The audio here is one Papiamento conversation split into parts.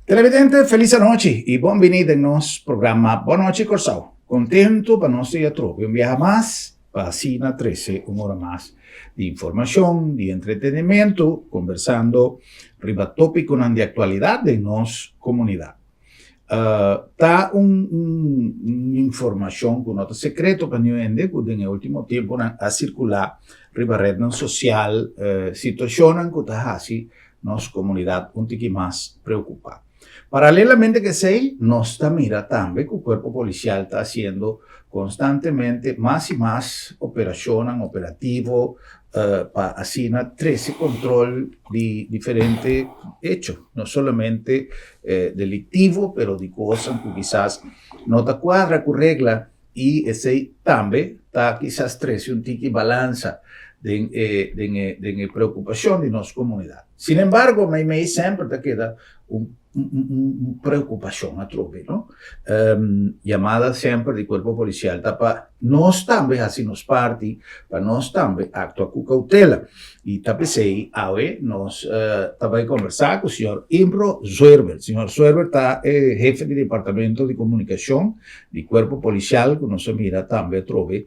Televidente, felis anochi i bon bini den nos programa Bon Nochi Kòrsou. Kontentu pa nos ta atrobe un biaha mas pa asina trese un ora mas di informashon, di entretenimentu, kombersando riba tópikonan di aktualidat den nos komunidat. Ta un un informashon ku no ta sekreto pa niun hende ku den e último tempunan a sirkulá riba retnan sosial situashonnan ku ta hasi nos komunidat un tiki mas preokupá. Paralelamente ku esei, nos ta mira tambe ku kuerpo polisial ta hasiendo konstantemente mas i mas operashonnan operativo pa asina trese kontrol di diferente echo, no solamente deliktivo, pero di kosnan ku kisas no ta kuadra ku regla i esei tambe ta kisas trese un tiki balansa den e den e den e preokupashon di nos komunidat. Sin embargo, meimei semper ta keda un un preokupashon atrobe, no? Yamada semper di kuerpo polisial ta pa nos tambe hasi nos parti, pa nos tambe aktua ku koutela. I ta p'esei awe nos ta bai kombersá ku señor Imbro Zwerber. Señor Zwerber ta e hefe di departamento di komunikashon di kuerpo polisial ku nos a mira tambe atrobe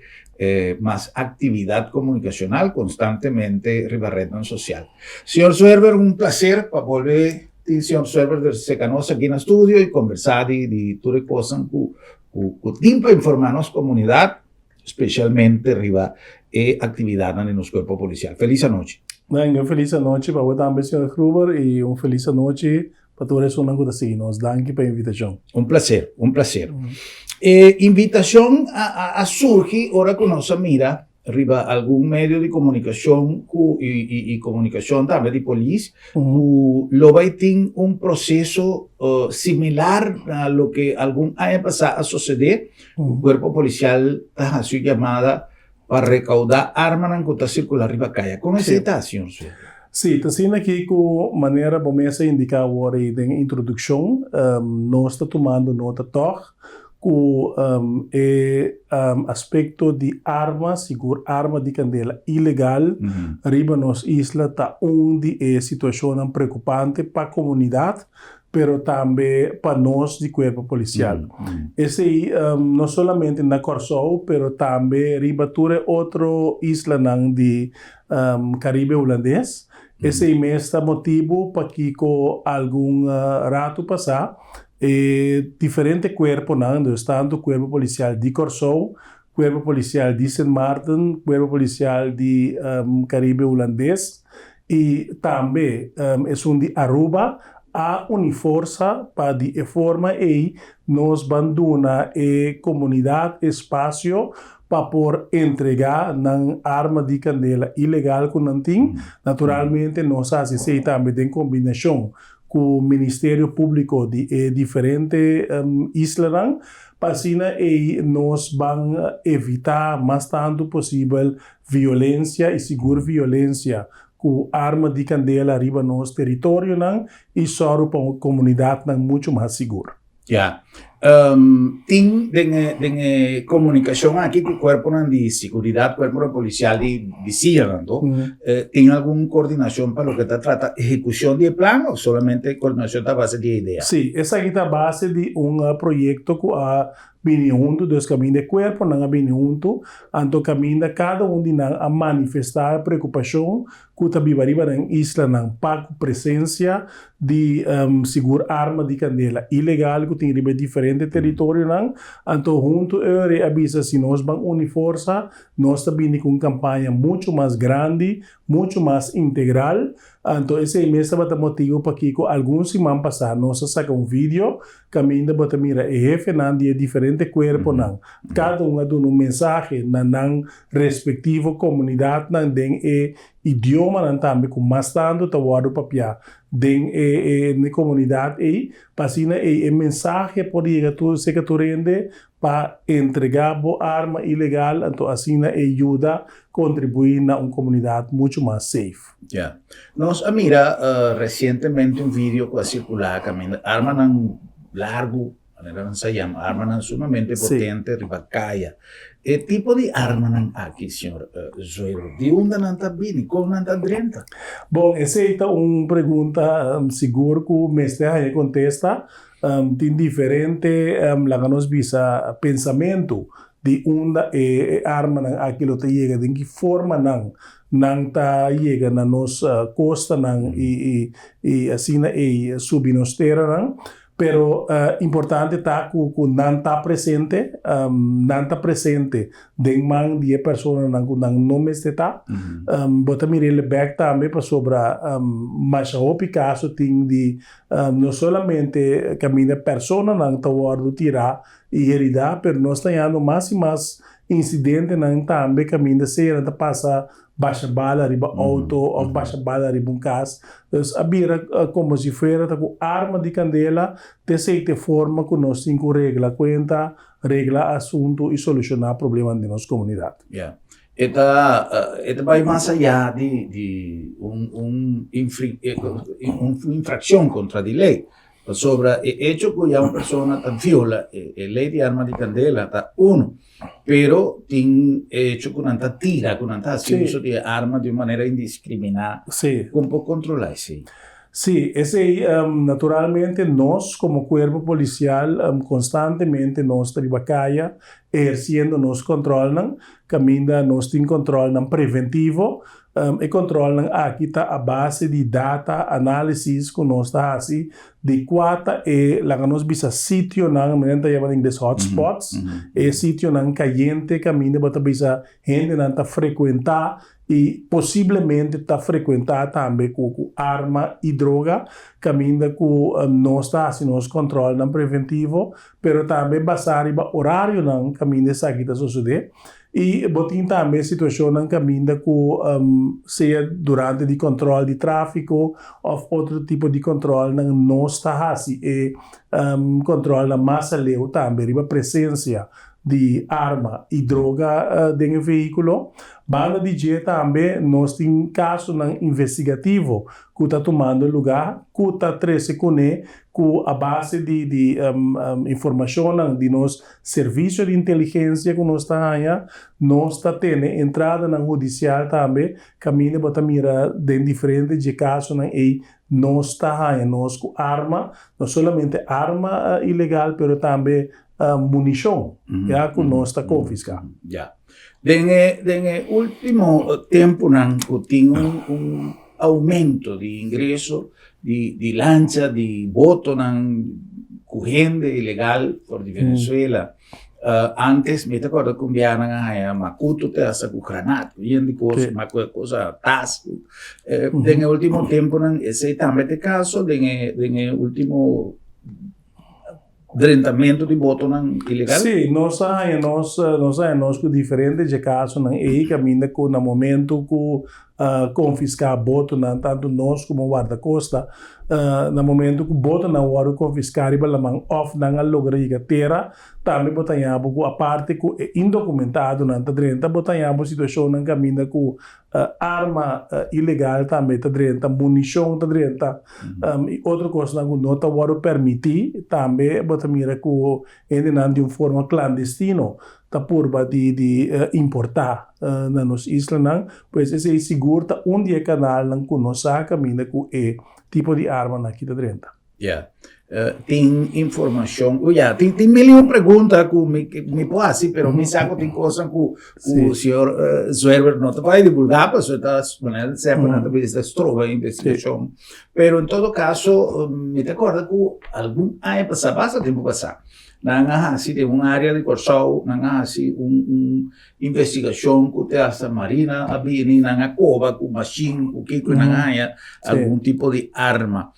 mas aktividat komunikashonal konstantemente riba retnan sosial. Señor Zwerber, un plaser pa bolbe tin señor Zwerber der seka nos aki na studio i kombersá di di tur e kosnan ku ku ku tin pa informá nos komunidat, spesialmente riba e aktividatnan di nos kuerpo polisial. Felis anochi. Danki, un felis anochi pa bo tambe señor Gruber i un felis anochi Pa tur esunnan ku ta sigui nos, danki pa e invitashon. Un plaser, un plaser. E invitashon a surgi ora ku nos a mira riba algun medio di komunikashon ku i komunikashon tambe di polis ku lo bai tin un proseso similar na loke algun aña pasá a sosodé ku kuerpo polisial ta hasi un yamada pa recaudá armanan cu ta circulá riba caya. Con esey ta, señor Suero? Sí, ta asina aki cu manera bo mes a indica awor ey den e introduccion, nos ta tumando nota tog cu e aspecto di arma, sigur arma di candela ilegal riba nos isla ta un di e situacionnan preocupante pa comunidad, pero tambe pa nos di cuerpo policial. Esey no solamente na Corsou, pero tambe riba tur e otro islanan di Caribe Hulandes. Esey mes ta motibu pakico algun rato pasa e diferente cuerponan, dus tanto cuerpo policial di Corsou, cuerpo policial di Sint Maarten, cuerpo policial di Caribe Hulandes, I tambe esun di Aruba a uni forsa pa di e forma ei nos ban duna e komunidat espasio pa por entregá nan arma di kandela ilegal ku nan tin. Naturalmente nos a hasi esei tambe den kombinashon ku Ministerio Públiko di e diferente islanan pa asina ei nos ban evitá mas tantu posibel Violencia y sigur violencia cu arma di candela riba nos territorionan y sòru pa un comunidadnan mucho mas sigur. Ya. Tin den e den e comunicacion aki cu cuerponan di siguridad, cuerponan policial di bisiñanan to, tin algun coordinacion pa loke ta trata ehecucion di e plan of solamente coordinacion ta a base di e idea? Sí, esaki ta a base di un proyecto cu a Bini huntu, dus kaminda e kuerponan a bini huntu, anto kaminda kada un di nan a manifestá e preokupashon ku ta biba riba nan islanan pa ku presensia di sigur arma di kandela ilegal ku tin riba e diferente teritorionan. Anto huntu e ora a bisa si nos ban uni forsa, nos ta bini ku un kampaña muchu mas grandi, muchu mas integral. Anto esei mes tabata motibu pakiko algun siman pasá nos a saka un video Kaminda bo ta mira e hefenan di e diferente kuerponan, kada un a duna un mensahe na nan respektivo komunidatnan den e idiomanan tambe ku mas tantu ta wòrdu papiá den e e komunidat ei, pa asina ei e mensahe por yega tur serka tur hende pa entregá bo arma ilegal, anto asina e yuda kontribuí na un komunidat muchu mas safe. Ya. Nos a mira resientemente un video ku a sirkulá kaminda armanan largu. Manera nan sa yama, armanan sumamente potente riba kaya. E tipo di armanan aki, señor Zoilo, di unda nan ta bini? Kon nan ta drenta? Bon, esei ta un pregunta sigur ku mester haña kontesta. Tin diferente, laga nos bisa, pensamentu di unda e armanan aki lo ta yega, den ki formanan nan ta yega na nos kostanan i asina ei subi nos teranan. Pero importante ta ku ku nan ta presente, nan ta presente den man di e personanan ku nan no mester ta. Bo ta mira el bek tambe pasobra masha hopi kaso tin di no solamente kaminda personanan ta wòrdu tirá i heridá, pero nos ta hañando mas i mas insidentenan tambe kaminda sea nan ta pasa basha bala riba auto of basha bala riba un cas. Dus a bira como si fuera ta cu arma di candela ta esey ta e forma cu nos tin cu regla cuenta, regla asunto y soluciona problemanan den nos comunidad. Ya. E ta e ta bay mas aya di di un un un infraccion contra di ley. Pasobra e echo ku ya un persona ta viola e lei di arma di kandela ta uno, pero tin e echo ku nan ta tira, ku nan ta hasi uso di e arma di un manera indiskriminá. Kon por kontrolá esei? Sí, esei naturalmente nos komo kuerpo polisial konstantemente nos ta riba kaya ehersiendo nos kòntròlnan, kaminda nos tin kòntròlnan preventivo. E kòntròlnan aki ta a base di data análisis ku nos ta hasi di kua ta e, laga nos bisa, sitionan, manera nan ta yama na ingles hotspots, e sitionan kayente kaminda bo ta bisa hendenan ta frekuentá i posiblemente ta frekuentá tambe ku ku arma i droga, kaminda ku nos ta hasi nos kòntròlnan preventivo, pero tambe basá riba orarionan kaminda esaki ta sosodé. I bo tin tambe situashonnan kaminda ku sea durante di kòntròl di tráfiko òf otro tipo di kòntròlnan nos ta hasi e kòntròlnan mas aleu tambe riba presensia di arma i droga den e vehíkulo. Banda di dje tambe nos tin kasonan investigativo ku ta tumando lugá ku ta trese kuné ku a base di di informashonnan di nos Servisio di inteligensia ku nos ta haña, nos ta tene entradanan hudisial tambe, kaminda bo ta mira den diferente dje kasonan ei nos ta haña nos ku arma, no solamente arma ilegal pero tambe munishon, ya, ku nos ta konfiská. Ya. Den e den e último tempunan ku tin un un oumento di ingreso di di lancha, di botonan ku hende ilegal for di Venezuela. Antes mi ta kòrda ku un biaha nan a haña makutu te hasta ku granat, ku yen di kos, ma ku e kos a tas. Den e último tempunan esei tambe ta e kaso, den e den e último Drentamentu di botonan ilegal? Sí, nos a haña nos, nos a haña nos ku diferente dje kasonan ei kaminda ku na momentu ku a konfiská botonan, tantu nos komo Wardakosta, na momentu ku botonan wòrdu konfiská riba laman òf nan a logra yega tera, tambe bo ta haña bo ku aparte ku e indokumentadonan ta drenta, bo ta haña bo situashonnan kaminda ku Arma ilegal tambe ta drenta, munishon ta drenta i otro kosnan ku no ta wòrdu permití. Tambe bo ta mira ku hendenan di un forma klandestino ta purba di di importá na nos islanan. Pues esei sigur ta un di e kanalnan ku nos sa kaminda ku e tipo di armanan aki ta drenta. Ya. Tin informacion, o ya, tin tin mil y un pregunta cu mi mi por haci, pero mi sa cu tin cosnan cu cu señor Zwerver no ta bai divulga, pasobra ta manera di semper nan ta bisa ta stroba e investigacion. Pero en todo caso mi ta corda cu algun aña pasa, basta tempo pasa, nan a haci den un area di Corsou, nan a haci un un Investigashon ku te hasta marina a bini, nan a koba ku mashin, ku kiko, nan a haña algun tipo di arma.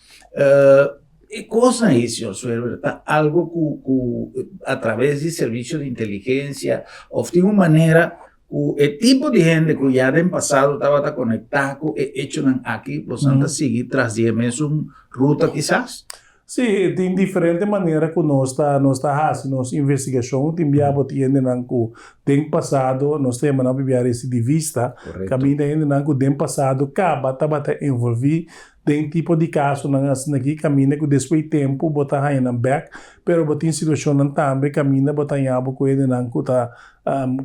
E kosnan ei, señor Suerver, ta algo ku ku a traves di servisio di inteligensia òf tin un manera ku e tipo di hende ku ya den pasado tabata konektá ku e echonan aki, boso nan ta sigui tras di e mesun ruta kisas? Sí, tin diferente manera ku nos ta nos ta hasi nos investigashon. Tin bia bo tin hendenan ku den pasado nos ta yama nan pabia residivista. Kaminda hendenan ku den pasado kaba tabata envolví. Den tipo di kasonan asina aki kaminda ku despues di tempu bo ta haña nan bèk, pero bo tin situashonnan tambe kaminda bo ta haña bo ku hendenan ku ta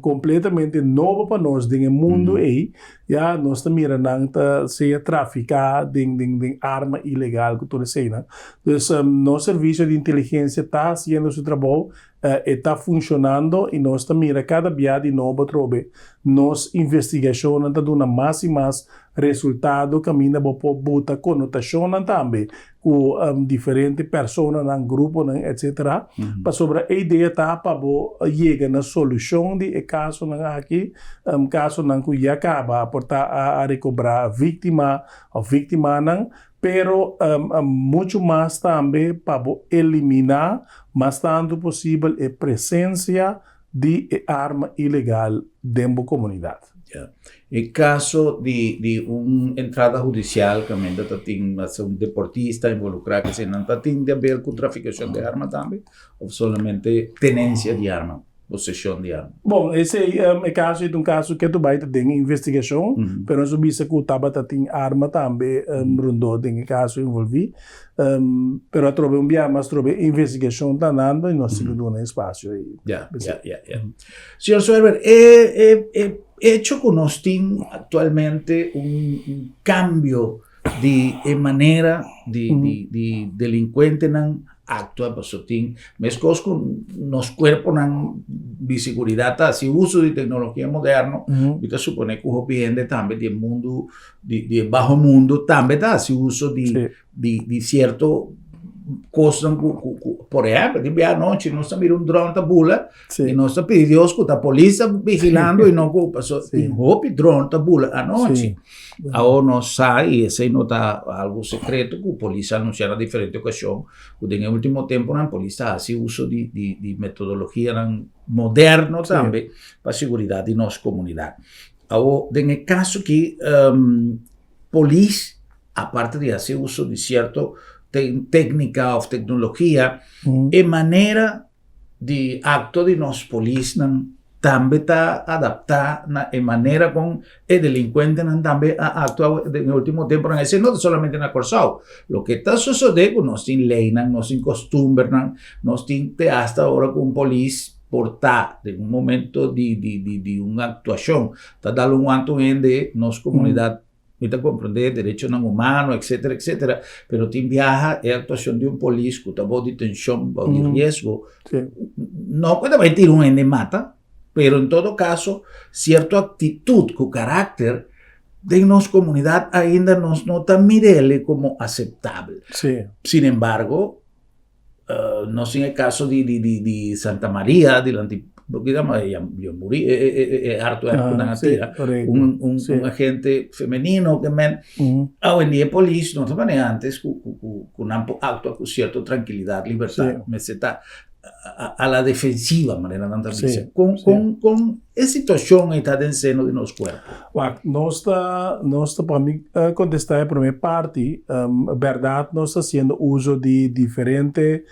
kompletamente nobo pa nos den e mundu ei, ya nos ta mira nan ta sea trafiká den den den arma ilegal ku tur eseinan. Dus nos servisio di inteligensia ta hasiendo su trabou, e ta funshonando i nos ta mira kada bia di nobo atrobe nos investigashonnan ta duna mas i mas resultado kaminda bo por buta konotashonnan tambe ku diferente personanan, gruponan etcetera, pasobra e idea ta pa bo yega na solushon di e kasonan aki, kasonan ku ya kaba por ta a rekobrá víktima òf víktimanan, pero muchu mas tambe pa bo eliminá mas tantu posibel e presensia di e arma ilegal den bo komunidat. Ya. E kaso di di un entrada hudisial kaminda ta tin mas un deportista involukrá ke esei nan ta tin di haber ku trafikashon di arma tambe òf solamente tenensia di arma, poseshon di arma? Bon, esei e kaso ei ta un kaso ke tur bai ta den investigashon, pero nos a bisa ku tabata tin arma tambe rondó den e kaso envolví. Pero atrobe un bia mas atrobe investigashon ta andando i nos tin ku duna espasio ei. Ya, ya, ya, ya. Señor Suerber, e e e hecho ku nos tin aktualmente un un kambio di e manera di di di delinkuentenan aktua pasobra tin meskos ku nos kuerponan di seguridat ta hasi uso di teknologia moderno, mi ta supone ku hopi hende tambe di e mundu di di e baho mundo tambe ta hasi uso di Sí. di di cierto cosnan ku ku ku por ehempel di bia anochi nos ta mira un dron ta bula Sí. y nos ta pidi Dios ku ta polis ta vigilando y no ku paso Sí. tin hopi dron ta bula anochi. Sí. Awor nos sa y esei no ta algo secreto ku polis a anuncia na diferente ocasion ku den e ultimo temponan polis ta hasi uso di di di metodologianan moderno Sí. tambe pa seguridad di nos comunidad. Awor, den e kaso aki, polis, aparte di hasi uso di sierto téknika òf teknologia, e manera di aktua di nos polisnan tambe ta adaptá na e manera kon e delinkuentenan tambe a aktua den e último tempunan. Esei no ta solamente na Kòrsou. Loke ta sosodé ku nos tin leinan, nos tin kostumbernan, nos tin te asta ora ku un polis por ta den un momento di di di di un actuacion ta dal un wanto hende nos comunidad mi ta comprende derechonan humano etcetera etcetera pero tin biaha e actuacion di un polis cu ta bao di tension bao di riesgo no cu ta bay tira un hende mata pero en todo caso cierto actitud cu caracter den nos comunidad ainda nos no ta mirele como aceptabel sin embargo Nos tin e caso di di di di Santa Maria dilanti yo muri e e e e harto erg cu nan a tira un un un agente femenino ke men awendia e polis no ta manera antes cu cu cu nan por actua cu cierto tranquilidad libertad mester ta a la defensiva manera nan ta bisa con con con e situacion ei ta den seno di nos cuerpo. Wak, nos ta, nos ta, pa mi contesta e prome parti, berdad nos ta haciendo uso di diferente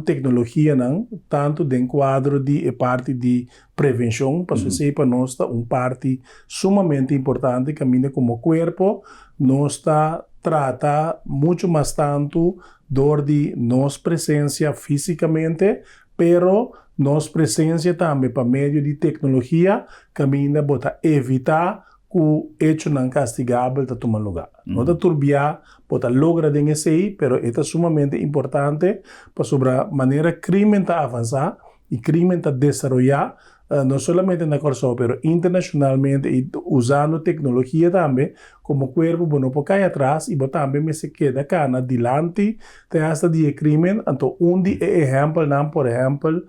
tecnologianan, tanto den cuadro di e parti di prevencion, pasobra esey pa nos ta un parti sumamente importante caminda como cuerpo nos ta trata mucho mas tanto dor di nos presencia fisicamente, Pero nos presencia tambe pa medio di tecnologia caminda bo ta evita cu hechonan castigabel ta tuma lugar. No ta tur bia bo ta logra den esey, pero e ta sumamente importante pasobra manera crimen ta avansa y crimen ta desaroya, no solamente na Kòrsou pero internashonalmente i usando teknologia tambe, komo kuerpo bo no por kai atras i bo tambe mester keda kana dilanti te hasta di e krimen. Anto un di e ehèmpelnan por ehèmpel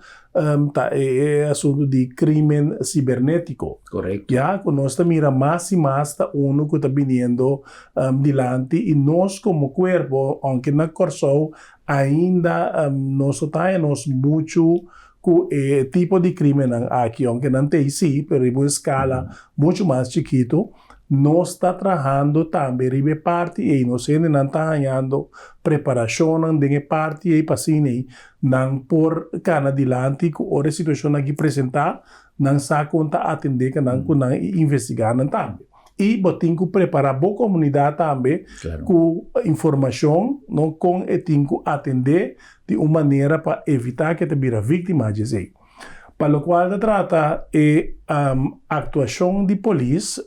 ta e asuntu di krimen sibernetiko. Korekto. Ya ku nos ta mira mas i mas ta unu ku ta biniendo dilanti i nos komo kuerpo ounke na Kòrsou ainda nos no ta haña nos muchu Ku e tipo di krimennan aki, ounke nan ta ei sí, pero riba un eskala muchu mas chikitu, nos ta trahando tambe riba e parti ei. Nos hendenan ta hañando preparashonnan den e parti ei pa asina ei nan por kana dilanti ku ora e situashon aki presentá, nan sa kon ta atendé ku nan ku nan i investigá nan tambe. I bo tin ku prepará bo komunidat tambe ku informashon no kon e tin ku atendé di un manera pa evitá ku e ta bira víktima dje esei. Pa lokual ta trata e aktuashon di polis,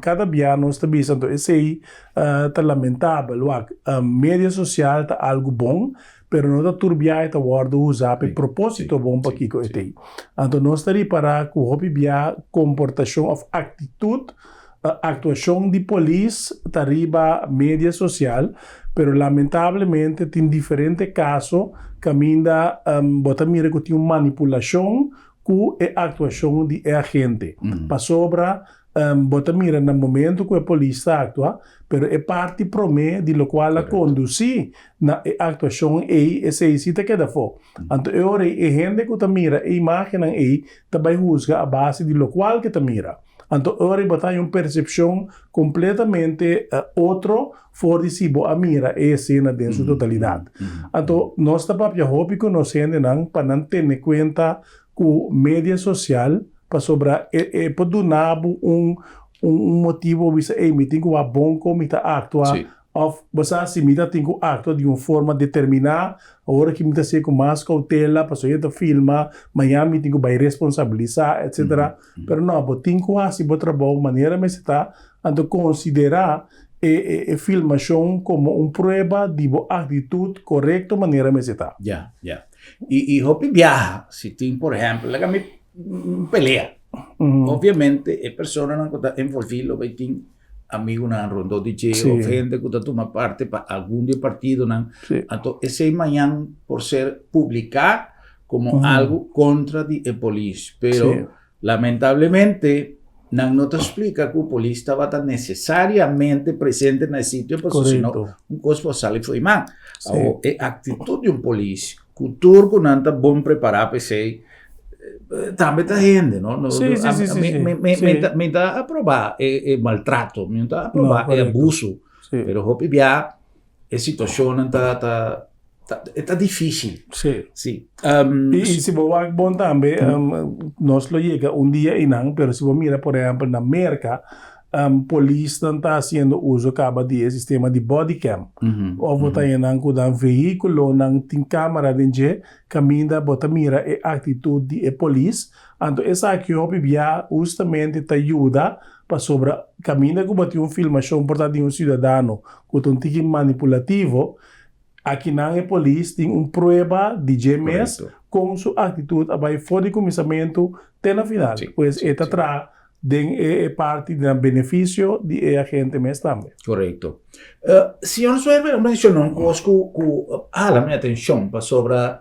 kada bia nos ta bisa anto esei ta lamentabel. Wak, media sosial ta algu bon, pero no ta tur bia e ta wòrdu usá pa e propósito bon pa kiko e t'ei. Anto nos ta ripará ku hopi bia komportashon òf aktitut, aktuashon di polis ta riba media sosial, pero lamentablemente tin diferente kaso kaminda bo ta mira ku tin un manipulashon ku e aktuashon di e agente. Pasobra Bo ta mira na momento cu e polis ta actua, pero e parti prome di locual a conduci na e actuacion ey, esey si ta keda afo. Anto e ora ey e hende cu ta mira e imagennan ey ta bay huzga a base di locual ke ta mira. Anto e ora ey bo ta haya un percepcion completamente otro for di si bo a mira e escena den su totalidad. Anto nos ta papia hopi cu nos hendenan pa nan tene cuenta cu media social pasobra e e por duna bo un un motibo bisa ey mi tin cu wak bon con mi ta actua of bo sa si mi ta tin cu actua di un forma determina awor aki mi ta hacié cu mas cautela pasobra ey ta filma mañan mi tin cu bay responsabilisa etcetera pero no bo tin cu haci bo trabou manera mester ta anto considera e e e filmacion como un prueba di bo actitud corecto manera mester ta. Ya ya. I hopi biaha, si tin por ehèmpel, laga mi un pelea. Obviamente e personanan ku ta envolví lo bai tin amigunan rondó di dje òf hende ku ta tuma parte pa algun di e partidonan. Anto esei mañan por ser publiká komo algu kontra di e polis. Pero Lamentablemente, nan no ta splika ku polis tabata nesesariamente presente na e sitio pasobra si no un kos por sali fo'i man. Awor, e aktitut di un polis ku tur ku nan ta bon prepará pa esei tambe ta hende, no? Mi ta aprobá e maltrato, mi no ta aprobá e abuso, pero hopi bia e situashonnan ta ta e ta difísil. Sí. Sí. I si bo wak bon tambe, nos lo yega un dia einan, pero si bo mira por ehèmpel na Merka, polisnan ta hasiendo uso kaba di e sistema di bodycam. Òf bo ta haña nan ku nan vehíkulonan tin kámara den dje, kaminda bo ta mira e aktitut di e polis. Anto esaki hopi bia hustamente ta yuda pasobra kaminda ku bo tin un filmashon por ta di un siudadano ku ta un tiki manipulativo, akinan e polis tin un prueba di dje mes kon su aktitut a bai for di kuminsamentu te na final. Pues e ta traha den e parti di nan benefisio di e agente mes tambe. Korekto. Señor Suerbe a menshona un kos ku ku a hala mi atenshon pasobra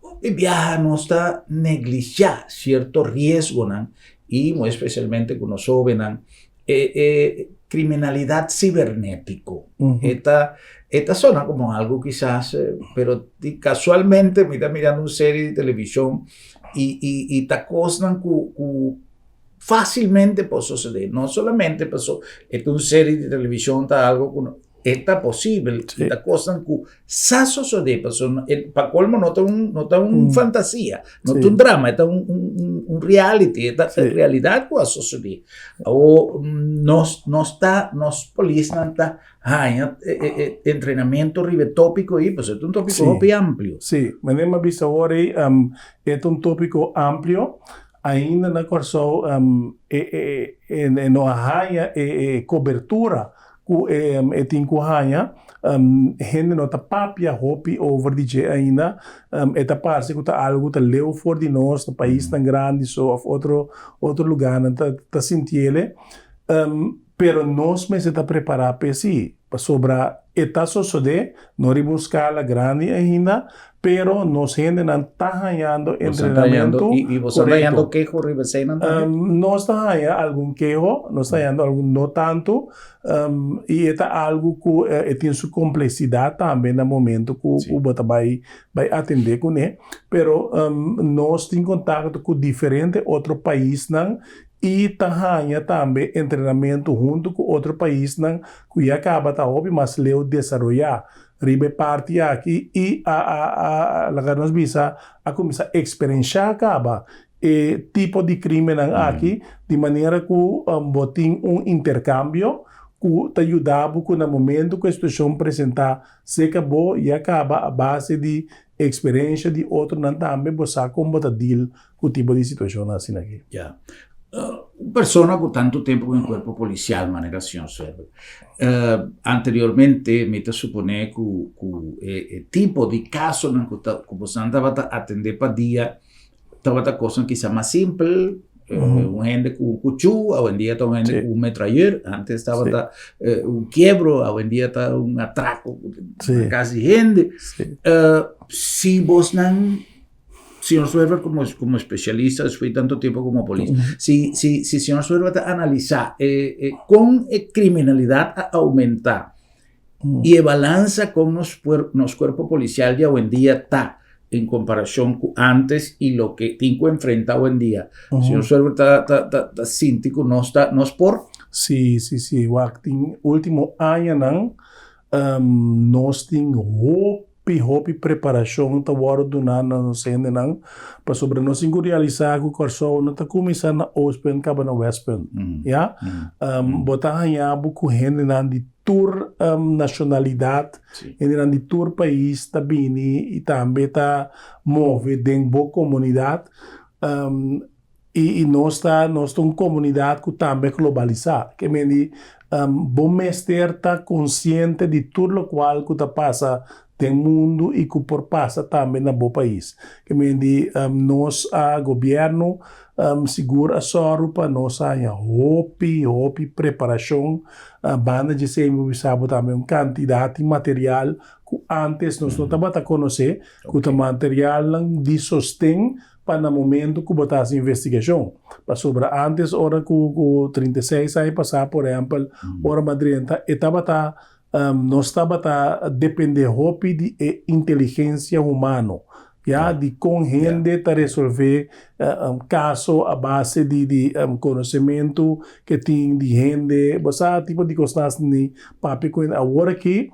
hopi biaha nos ta neglishá sierto riesgonan i muy espesialmente ku nos hóbennan e e kriminalidat sibernetiko. E ta e ta sona komo algu kisas pero di kasualmente mi ta mirando un serie di televishon i i i ta kosnan ku ku fásilmente por sosodé. No solamente paso e ta un serie di televishon ta algu ku e ta posibel i ta kosnan ku sa sosodé pasobra pa kolmo no ta un no ta un fantasia no ta un drama e ta un un reality e ta realidat ku a sosodé awor nos nos ta nos polisnan ta haña e entrenamentu riba e topiko ei pasobra e ta un topiko hopi amplio. Sí, manera mi a bisa awor ei e ta un topiko amplio ainda na Kòrsou e no a haña e kobertura ku e tin ku haña. Hende no ta papia hopi over di dje ainda. E ta parse ku ta algu ku ta leu for di nos, na paisnan grandi so òf otro otro lugánan ta ta sintiele. Pero nos mester ta prepará p'e sí, pasobra e ta sosodé, no riba un skala grandi ainda, Pero nos hendenan ta hañando entrenamentu I boso ta hañando keho riba eseinan tambe? Nos ta haña algun keho, nos ta hañando algun, no tantu. I e ta algu ku e tin su kompleksidat tambe na momento ku bo ta bai bai atendé kuné. Pero nos tin kontakto ku diferente otro paisnan i ta haña tambe entrenamentu huntu ku otro paisnan ku ya kaba ta hopi mas leu desaroyá. riba e parti aki i a a a laga nos bisa a kuminsá eksperenshá kaba e tipo di krimennan aki di manera ku bo tin un interkambio ku ta yuda bo ku na momento ku e situashon presentá serka bo ya kaba a base di eksperensha di otronan tambe bo sa kon bo ta deal ku tipo di situashonnan asina aki. Ya. Un persona ku tantu tempu den kuerpo polisial manera señor Suerber, anteriormente mi ta suponé ku ku e tipo di kasonan ku ta ku bosan tabata atendé pa dia Tabata kosnan kisa mas simpel, un hende ku un kuchú, awendia ta un hende ku un metrayeur, antes tabata un kiebro, awendia ta un atrako na kas di hende. Si bosnan, señor Suerver komo komo espesialista despues di tanto tempo komo polis, si si si señor Suerver ta analisá kon e kriminalidat a oumentá I e balansa kon nos nos kuerpo polisial di awendia ta en komparashon ku antes i loke tin ku enfrenta awendia. Señor Suerver ta ta ta ta sinti ku nos ta nos por? Sí, sí, sí. Wak, tin último añanan nos tin hopi Hopi, hopi preparashon ta wòrdu duná na nos hendenan pasobra nos tin ku realisá ku Kòrsou no ta kuminsá na Oostpunt kaba na Westpunt, ya. Bo ta haña bo ku hendenan di tur nashonalidat, hendenan di tur pais ta bini i tambe ta move den bo komunidat. I nos ta nos ta un komunidat ku tambe globalisá. Ke men di bo mester ta konsiente di tur lokual ku ta pasa den mundu i ku por pasa tambe na bo pais. Ke men di nos a gobièrnu sigur a sòru pa nos haña hopi hopi preparashon. Banda dje esei mi por bisa bo tambe un kantidat di material ku ántes nos no tabata konosé, ku ta materialnan di sosten pa na momento ku bo ta hasi investigashon. Pasobra ántes ora ku ku 36 aña pasá por ehèmpel ora bo a drenta e tabata nos tabata dependé hopi di e inteligensia humano ya di kon hende ta resolvé kaso a base di di konosementu ke tin di hende bo sa tipo di kosnan asina papia ku hende. Awor aki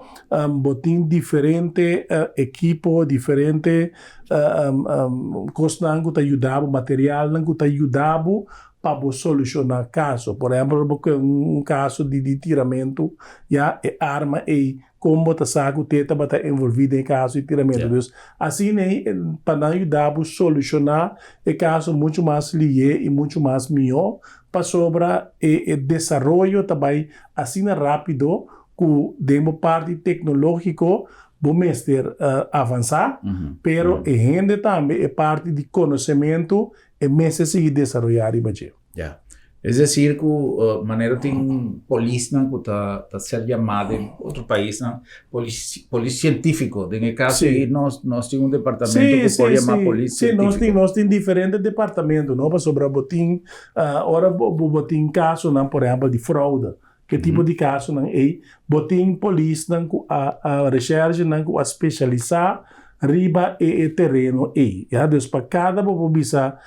bo tin diferente ekipo diferente Kosnan ku ta yuda bo, materialnan ku ta yuda bo pa bo solushoná kaso. Por ehèmpel, ora bo kue un kaso di di tiramentu, ya e arma ei, kon bo ta sa ku te tabata envolví den e kaso di tiramentu. Dus, asina ei pa nan yuda bo solushoná e kaso muchu mas lihé i muchu mas mihó, pasobra e e desaroyo ta bai asina rápido ku den bo parti teknológiko Bo mester avansá, pero e hende tambe e parti di konosementu e mester sigui desaroyá riba dje. Ya. Es desir ku manera tin polisnan ku ta ta ser yamá den otro paisnan polis polis sientífiko. Den e kaso ei nos nos tin un departamento ku por yamá polis sientífiko. Sí, nos tin nos tin diferente departamento, no? Pasobra bo tin ora bo bo tin kasonan por ehèmpel di froude. Ke tipo di kasonan ei? Bo tin polisnan ku a a reshèrshenan ku a spesialisá riba e e tereno ei. Ya, dus pa kada bo por bisa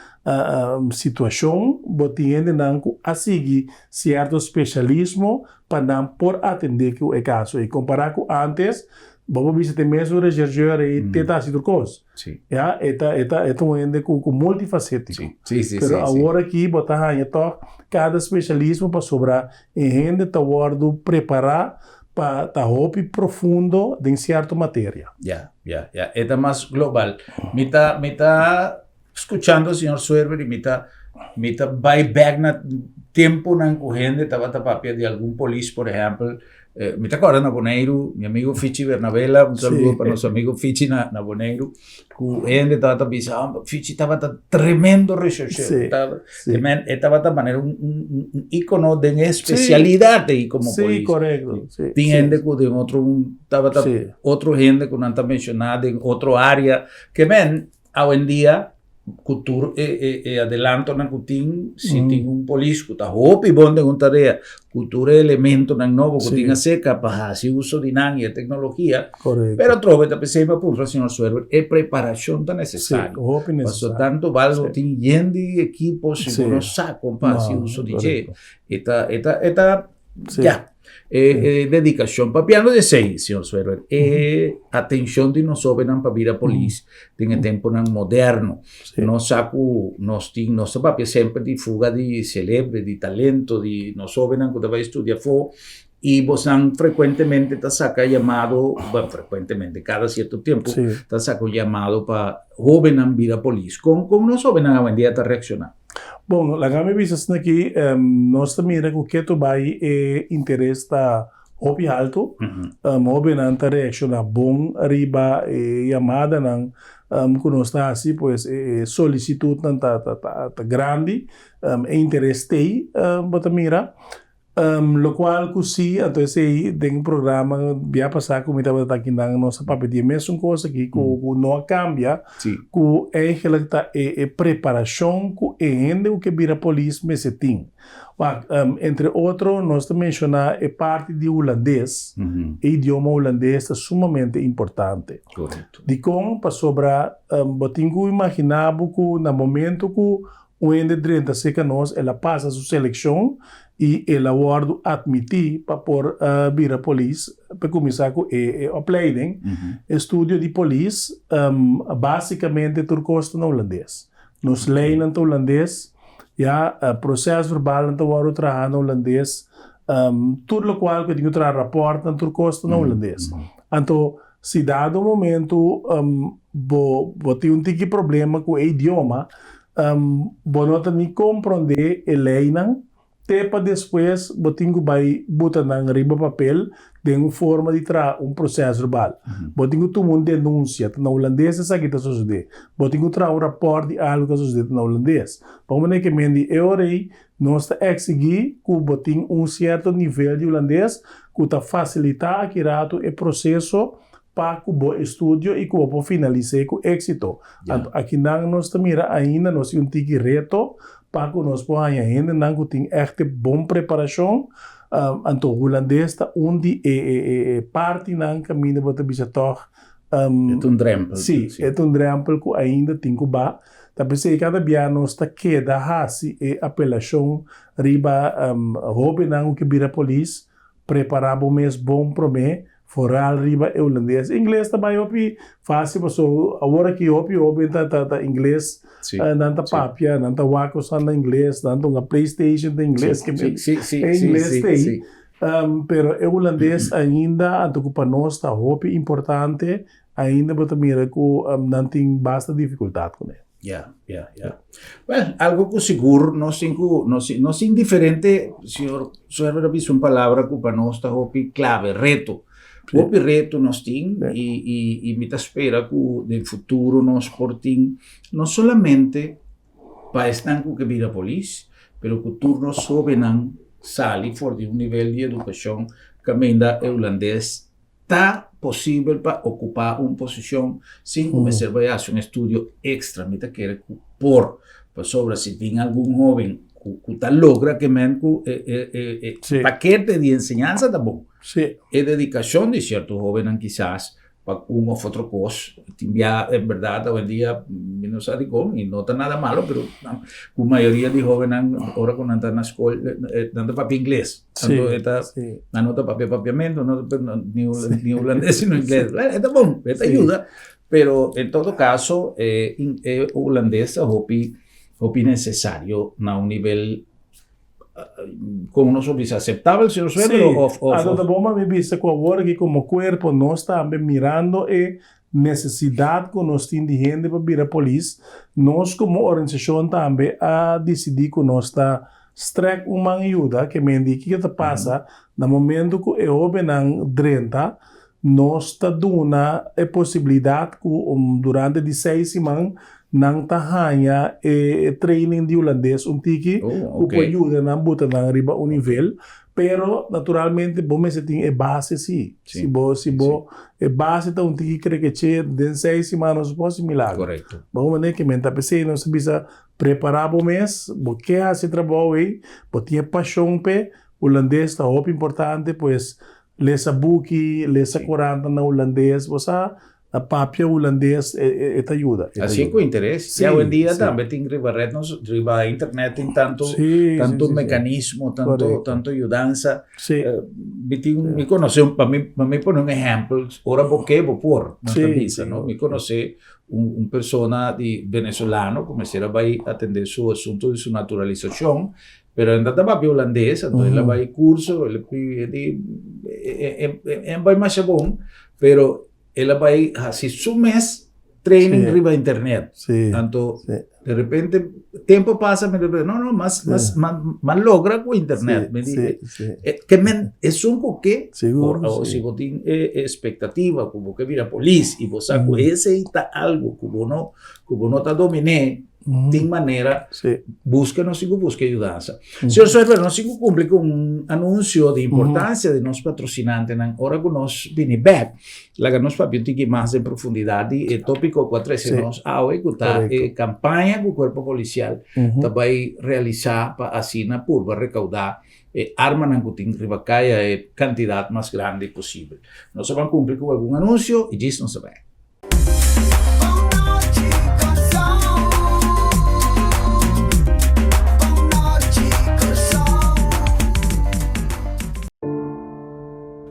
situashon bo tin hendenan ku a sigui sierto spesialismo pa nan por atendé ku e kaso ei. Kompará ku ántes bo por bisa te mesun reshèrshèr ei te ta hasi tur kos. Sí. Ya, e ta, e ta, e ta un hende ku, ku multifasétiko. Sí, sí, sí, Pero sí, sí. awor aki bo ta haña tòg kada spesialismo pasobra e hende ta wòrdu prepará pa ta hopi profundo den sierto materia. Ya, ya, ya. E ta mas global. Mi ta, mi ta skuchando señor Suerber i mi ta, mi ta bai bèk na tempunan ku hende tabata papia di algun polis, por ehèmpel, Mi ta kòrda na Boneiru, mi amigo Fichi Bernabela, un saludo pa nos amigo Fichi na, na Boneiru, ku hende tabata bisa, ah, Fichi tabata tremendo rechercheur. Sí, Tabata, sí. e men, e tabata manera un, un, un, un ícono den e especialidad ei como Sí, polis. korekto. Sí, Tin sí. hende ku den otro, un, tabata Sí. otro hende ku nan ta menshoná den otro área, ke men, Awendia ku tur e e e adelantonan ku tin, si tin un polis ku ta hopi bon den un tarea, ku tur e elementonan nobo ku tin aserka pa hasi uso di nan i e teknologia, pero atrobe ta p'esei mi a puntra señor Suerber, e preparashon ta nesesario. Pasobra tantu bal bo tin yen di ekipo si bo no sa kon pa hasi uso di dje, e ta e ta e ta ya. E, e dedikashon. Papiando di esei, señor Zwerwer, e atenshon di nos hóbennan pa bira polis den e tempunan moderno. Nos sa ku nos tin, nos ta papia semper di fuga di selebre, di talento, di nos hóbennan ku ta bai studia afó i bosnan frekuentemente ta saka yamado, bueno, frekuentemente, kada sierto tempu ta saka un yamado pa hóbennan bira polis. Kon, kon nos hóbennan awendia ta reakshoná? Bon, laga mi bisa asina aki, nos ta mira ku ketu bai e interes ta hopi haltu. Hobennan ta reakshoná bon riba e yamadanan ku nos ta hasi, pues e solisitutnan ta grandi, e interes t'ei bo ta mira. Lokual ku si, anto esei den programa bia pasá ku mi tabata aki nan nos a papia di e mesun kos aki ku ku no a kambia, ku eigenlijk ta e e preparashon ku e hende ku ke bira polis mester tin. Wak, entre otro nos ta menshoná e parti di hulandes, e idioma hulandes ta sumamente importante. Dikon? Pasobra bo tin ku imaginá bo ku na momento ku Un hende drenta serka nos, el a pasa su selekshon i el a wòrdu atmití pa por bira polis, pa kuminsá ku e opleiding, e studio di polis. Básikamente tur kos ta na hulandes. Nos leinan ta hulandes, ya, prosèsverbalnan ta wòrdu traha na hulandes, tur lokual ku e tin ku traha, rapòrtnan, tur kos ta na hulandes. Anto, si dado momento bo bo tin un tiki problema ku e idioma, bo no ta ni komprondé e leinan te pa despues bo tin ku bai buta nan riba papel den un forma di traha un prosèsverbal. Bo tin ku tuma un denunsia, ta na hulandes esaki ta sosodé. Bo tin ku traha un rapòrt di algu ku a sosodé, ta na hulandes. Pa un manera ke men di e ora ei Nos ta eksigí ku bo tin un sierto nivel di hulandes ku ta fasilitá aki ratu e proseso pa ku bo estudio i ku bo por finalis'é ku éksito. Anto akinan nos ta mira ainda nos tin un tiki reto pa ku nos por haña hendenan ku tin ègt bon preparashon. Anto hulandes ta un di e partinan kaminda bo ta bisa tòg. E ta un drèmpel. Sí, e ta un drèmpel ku ainda tin ku ba. Ta p'esei kada bia nos ta keda hasi e apelashon riba hóbennan ku ke bira polis, prepará bo mes bon promé, foral riba e hulandes. Ingles ta bai hopi fásil pasobra awor aki hopi hóben ta ta ingles nan ta papia, nan ta wak kosnan na ingles, nan ta hunga playstation ta ingles, ke men e ingles ta ei. Pero e hulandes ainda anto ku pa nos ta hopi importante. Ainda bo ta mira ku nan tin basta difikultat kuné. Ya, ya, ya. Well, algo ku sigur nos tin ku, nos nos tin diferente, señor Suerver a bisa un palabra ku pa nos ta hopi klave, reto. Hopi reto nos tin i i i mi ta spera ku den futuro nos por tin no solamente pa esnan ku ke bira polis, pero ku tur nos hóbennan sali for di un nivel di edukashon kaminda e hulandes Ta posibel pa okupá un posishon sin ku mester bai hasi un estudio ekstra? Mi ta kere ku por, pasobra si tin algun hóben ku ku ta logra ke men ku e e e e pakete di enseñansa ta bon. E dedikashon di sierto hóbennan kisas pa un òf otro kos tin bia en bèrdat awendia mi no sa dikon i no ta nada malo pero ku mayoria di hóbennan ora ku nan ta na skol nan ta papia ingles. Anto e ta, nan no ta papia papiamento, no ta ni ni hulandes sino ingles. Bueno, e ta bon, e ta yuda, pero en todo caso e e hulandes ta hopi hopi necesario na un nivel con nos por bisa aceptabel, señor Suero, of of. Anto ta bon pa mi bisa cu awor aki como cuerpo nos tambe mirando e nesesidat ku nos tin di hende pa bira polis, nos komo organisashon tambe a disidí ku nos ta strèk un man yuda, ke men di kiko ta pasa na momentu ku e hóbennan drenta, nos ta duna e posibilidat ku durante di seis siman nan ta haña e training di hulandes un tiki ku por yuda nan buta nan riba un nivel. Pero naturalmente bo mester tin e base si. Si bo si bo e base ta un tiki krekeche den seis siman no se por hasi milagro. Korekto. Bo manera ke men ta p'esei nos ta bisa prepara bo mes, bo ke hasi e trabou ei, bo tin e pashon p'e, hulandes ta hopi importante pues lesa buki, lesa koranta na hulandes, bo sa. Na papia hulandes e ta yuda. Así ku interes. Sí, awendia tambe tin riba red nos, riba internet tin tanto, tanto mecanismo, tanto, tanto yudansa. Sí. Mi tin, mi conoce, pa mi, pa mi pone un ehempel, ora bo ke bo por, nos ta bisa, no? Mi conoce un, un persona di venezolano ku mester a bai atende su asunto di su naturalisacion, pero e no ta papia hulandes, anto el a bai curso, el a di, e bai masha bon, pero El a bai hasi su mes training Sí. riba internet. Sí. Anto, Sí. de repente, tempo pasa, mi de no, no, mas, mas, mas, mas logra ku internet. Sí, Mi di, sí, sí. ke men, esun ku ke, Sigur, o sí. si bo tin expectativa ku bo ke bira polis i bo sa ku esei ta algo ku bo no, ku bo no ta dominé, Tin manera, buska nos tin ku buska yudansa. Señor Suerver, nos tin ku kumpli ku un anunsio di importansia di nos patrosinantenan. Ora ku nos bini bèk, laga nos papia un tiki mas den profundidat di e tópiko ku a trese nos awe, ku ta e kampaña ku Kuerpo Polisial ta bai realisá pa asina purba rekaudá e armanan ku tin riba kaya e kantidat mas grandi posibel. Nos a ban kumpli ku algun anunsio i djis nos a bèk.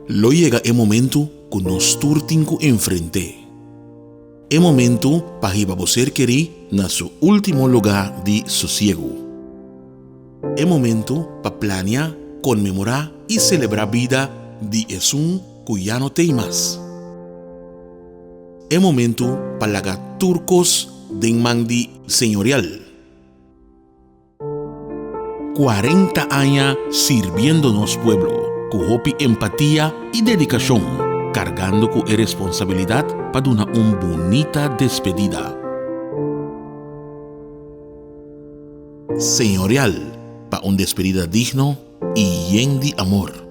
Lo yega e momentu ku nos tur tin ku enfrent'é. E momentu pa hiba bo ser kerí na su último lugá di sosiegu. E momentu pa plania, konmemorá i selebrá bida di esun ku ya no t'ei mas. E momentu pa laga tur kos den man di Señorial. 40 aña sirbiendo nos pueblo ku hopi empatia i dedikashon, kargando ku e responsabilidat pa duna un bunita despedida. Señorial pa un despedida digno i yen di amor.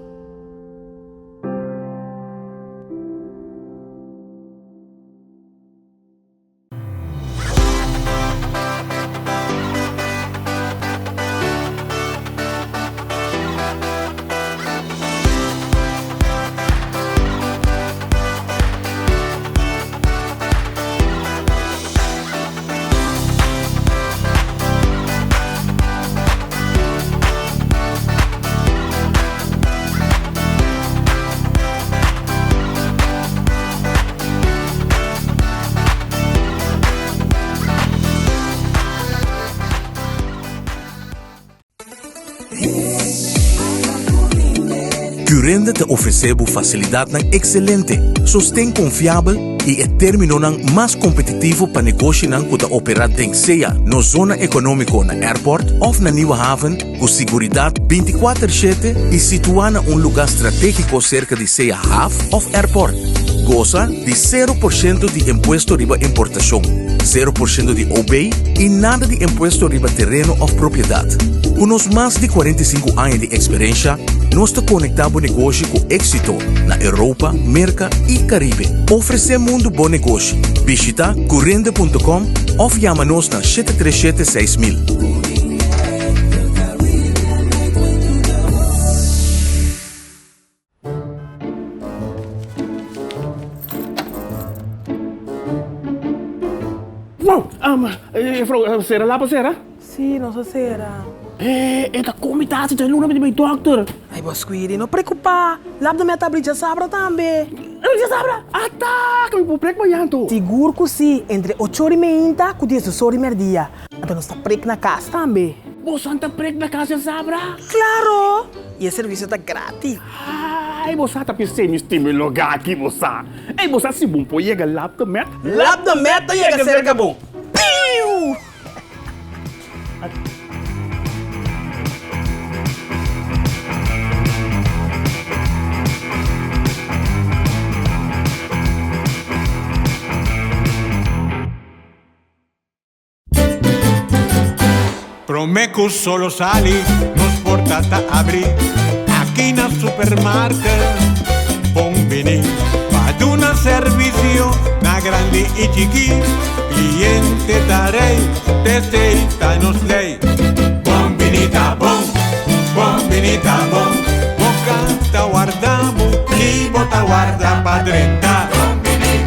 Curinde ta ofresé bo fasilidatnan ekselente, sosten konfiabel i e términonan mas kompetitivo pa negoshinan ku ta operá den sea nos zona ekonómiko na Airport òf na Nieuwe Haven ku siguridat bintikuater shete i situá na un lugá stratégiko serka di sea haf òf airport. Gosa di sero por shento di impuesto riba importashon, sero por shento di OB i nada di impuesto riba tereno òf propiedat. Ku nos mas di 45 aña di eksperensha, nos ta konektá bo negoshi ku éksito na Europa, Merka i Karibe. Ofresé mundu bo negoshi. Bishitá curinde.com òf yama nos na 737 6000. Wow! Juffrouw, sera lap a sera? Sí, nos a sera. E ta kon mi ta hasi dje luna mi ta bai dokter. Ay, bo Squidi, no preocupa. Lap den mi a tabli djasabra tambe. Djasabra? Ata! Ke mi por prek mañan anto? Sigur ku sí, entre ocho ora i meinta ku diesdos ora i merdia. Anto nos ta prek na kas tambe. Bosan ta prek na kas djasabra? Klaro! I e servisio ta gratis. Ay, bo sa ta pis'é mi stima e lugá aki, bo sa. Ey, bo sa si bon por yega Lap de Met? Lap de Met ta yega serka bo. Piu! Prome cu solo sali, nos porta ta abri aki na supermarket. Bon bini pa duna servicio na grandi y chiki. Cliente ta rey, t'esey ta nos ley. Bon bini ta bon, bon bini ta bon. Bo ca ta warda bo y bo ta warda pa drenta.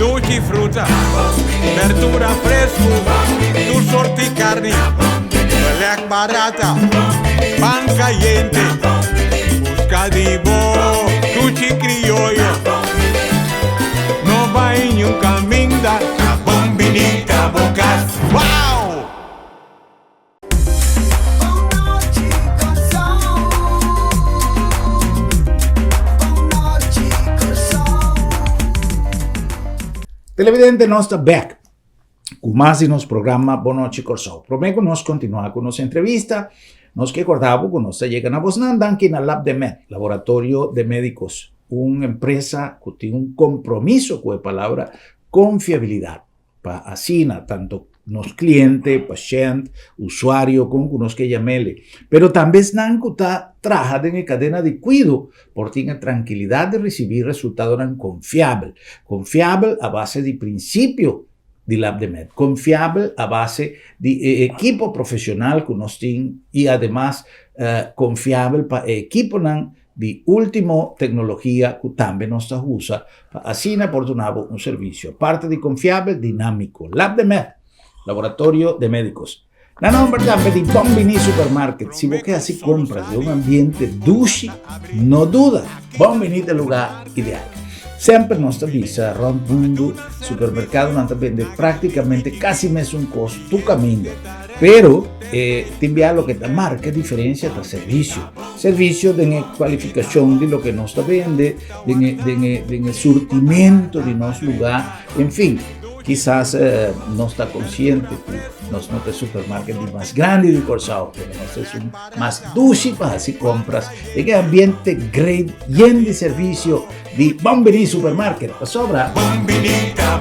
Dushi fruta, berdura fresku, tur sorti karni, belèk barata, pan kayente, buska di bo dushi krioyo. No bai niun kaminda, ta bon bini ta bo kas. Wow! Televidente, nos ta back ku mas di nos programa Bon Nochi Kòrsou. Promé ku nos kontinuá ku nos entrevista, nos ke kòrda bo ku nos ta yega na bosnan danki na Lab de Med, Laboratorio de Médicos, un empresa ku tin un kompromiso ku e palabra konfiabilidat. Pa asina tanto nos cliente, pashent, usuario, con cu nos ke yamele, pero tambe esnan cu ta traha den e cadena di cuido por tin e trankilidad di ricibi resultadonan confiabel. Confiabel a base di principio di Labdemed, confiabel a base di e ekipo profesional cu nos tin y ademas confiabel pa e ekiponan di ultimo tecnologia cu tambe nos ta usa pa asina por duna bo un servicio aparte di confiabel, dinamico. Lab de Med, Laboratorio de Medicos. Na nomber tambe di Bon Bini Supermarket, si bo ke haci compras den un ambiente dushi, no duda, Bon Bini ta e lugar ideal. Semper nos ta bisa rond mundo supermercadonan ta bende practicamente casi mesun cos tur caminda. Pero e tin bia loke ta marca e diferencia ta servicio. Servicio den e cualificacion di loke nos ta bende, den e, den e, den e surtimento di nos lugar, en fin. Kisas nos ta consciente cu nos no ta e supermarket di mas grandi di Corsou, pero nos ta esun mas dushi pa haci compras den e ambiente great yen di servicio di Bon Bini Supermarket, pasobra Bon Bini ta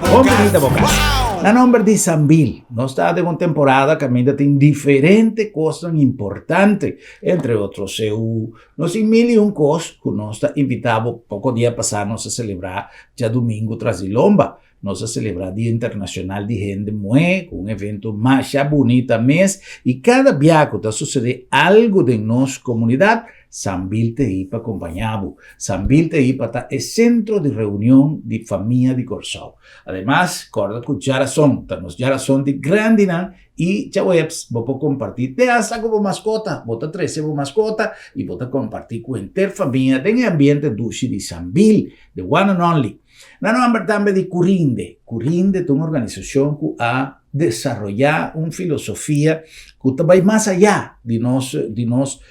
bo cas. Na nomber di Sambil, nos ta den un temporada caminda tin diferente cosnan importante, entre otro CU. Nos tin mil y un cos cu nos ta invita bo. Poco dia pasa nos a celebra djadumingo tras di lomba. Nos a celebra Dia Internacional di Hende Muhé cu un evento masha bunita mes y cada bia cu ta sucede algo den nos comunidad, Sambil ta ei pa compaña bo. Sambil ta ei pa ta e centro di reunion di famia di Corsou. Ademas, corda cu djarason ta nos djarason di grandinan y djaweps bo por comparti te hasta cu bo mascota. Bo ta trece bo mascota y bo ta comparti cu henter famia den e ambiente dushi di Sambil, the one and only. Na nomber tambe di Curinde. Curinde ta un organisashon ku a desaroyá un filosofia ku ta bai mas ayá di nos di nos